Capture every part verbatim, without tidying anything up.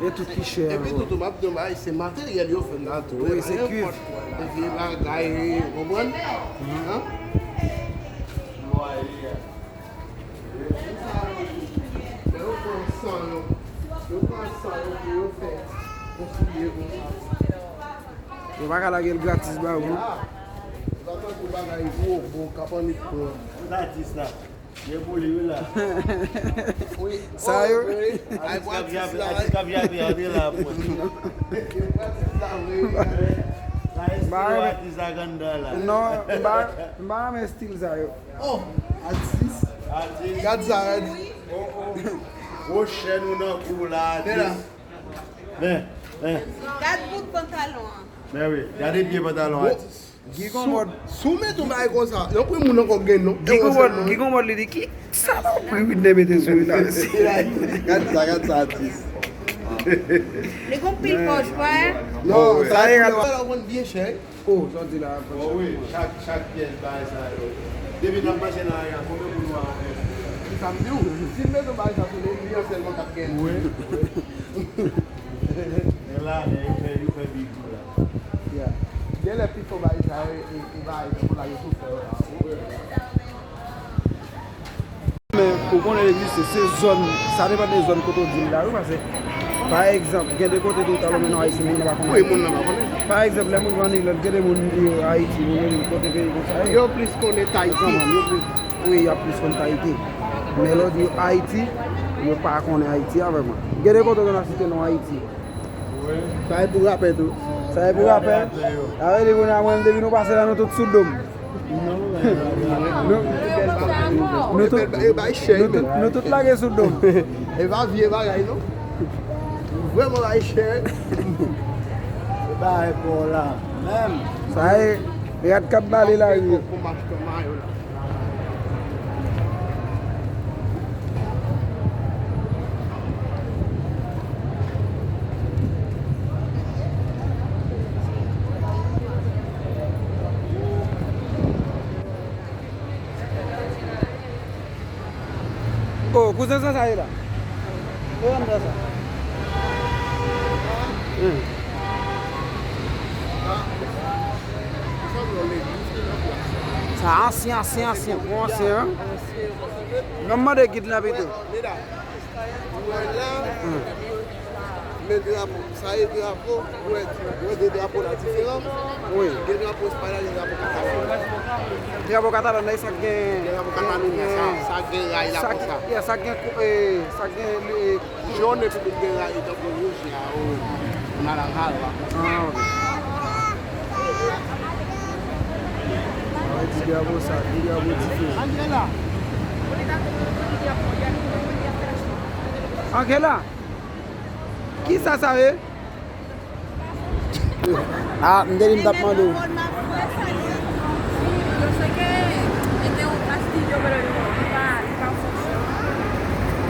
E tout ki chè. Epi tou, tou, m ap di yon bagay, se materyèl yo fè l la tou. Wi, se kuiv. Nenpòt vye bagay, ou konprann? Lè yo pran san yo, yo pran san yo pou yo fè yon soulye konsa. Yo pa ka lage l gratis ba ou. Yo pa tankou bagay gwo, bon, k ap annik pran. Tout atis la. Ye pou li, wi, la. Sa yo. Atis k ap jape, atis k ap jape, antre la, pou. Atis la, wi. Sa espri atis la anndan la. Non, m pa, m pa renmen estil sa yo. Oh, atis. Atis. Gad sa, gad. Oh, oh. Gwo chèn ou nan kou la, atis. Men, men. Gad bout pantalon an. Men wi, gade pye pantalon atis. Gig on mòd. Si w mete yon bagay konsa, yon pri moun ankò gen non. Gig on mòd, Gig on mòd li di ki salopri Whitney mete sou li la. Gad sa, gad sa atis. Li gon pil pòch, wè. Non, sa e gad. Sa la konn byen chè. Oh, sa w di la. Bon, wi, chak, chak pyès bagay sa yo. Depi n ap mache nan aya, konbyen moun w a wè? Sa m di w, si m mete yon bagay sa sou li, li an sèlman k ap gen. Wi. Men la, men yo fè, yo fè big la. Yeah. Genlè pifò bagay sa yo, e, e bagay tankou la yo tou fè yo la. Men, ou konnen egziste, se zòn, sa depann de zòn kote w di l la, wi, paske, pa egzanp, gen de kote tou, talon men nan Ayiti, moun nan pa konnen. Wi, moun nan pa konnen. Pa egzanp, lè moun vann Iglèt, gen de moun yo Ayiti, moun yo kote peyi konsa ye. Yo plis konnen Tayiti. Yo plis, wi, y ap plis konn Tayiti. Men lè w di yo Ayiti, yo pa konnen Ayiti avè mwen. Gen de kote w gen nan site non Ayiti. Sa e pou rapè tou. Sa e pou rapè. Sa vle di kounye a mwen, depi nou pase la, nou tout sou do m. Nou, nou tout, nou tout, nou tout lage sou do m. E pa vye bagay, non. Vrèman bay chè. Se bagay pa w la. Menm. Sa e, rad k ap bale lari yo. Oh, kouzen sa sa ye la? E anndan sa. Hmm. Sa ansyen, ansyen, ansyen. Bon ansyen, hein? Nan m mande gid la pito. Ou wè la, hmm, men drapo, sa e drapo, ou wè, ou wè de drapo la diferan. Wi. Gen drapo Espay la, gen drapo Katalon. Drapo Katalon la, e sa k gen. Gen drapo Katalon, sa, sa gen ray la konsa. Ya, sa k gen, eh, sa k gen, eh, jòn epi tout gen ray tankou wouj la, o, naranjal la. Ah, ok. Sa vle di drapo sa, de drapo diferan. Angela! Angela! Kisa sa ye? Ah, m te di m t ap mande w.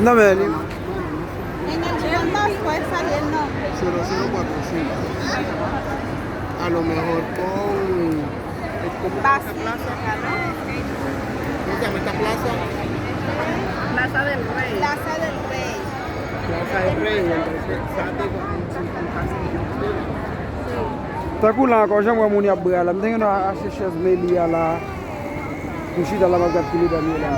Non, men li. Selon, selon bòt ou se. Alò, men hòt kò ou. Pase. Plaza del Rey. Plaza del Rey. Plaza del Rey, entonces, sa depann yon ti, yon fasilite diferan. Tankou la ankò, jan m wè moun y ap bwè a la, m te gen dwa achte chèz Meli a la, m chita la, m ap gad ki medam yo la.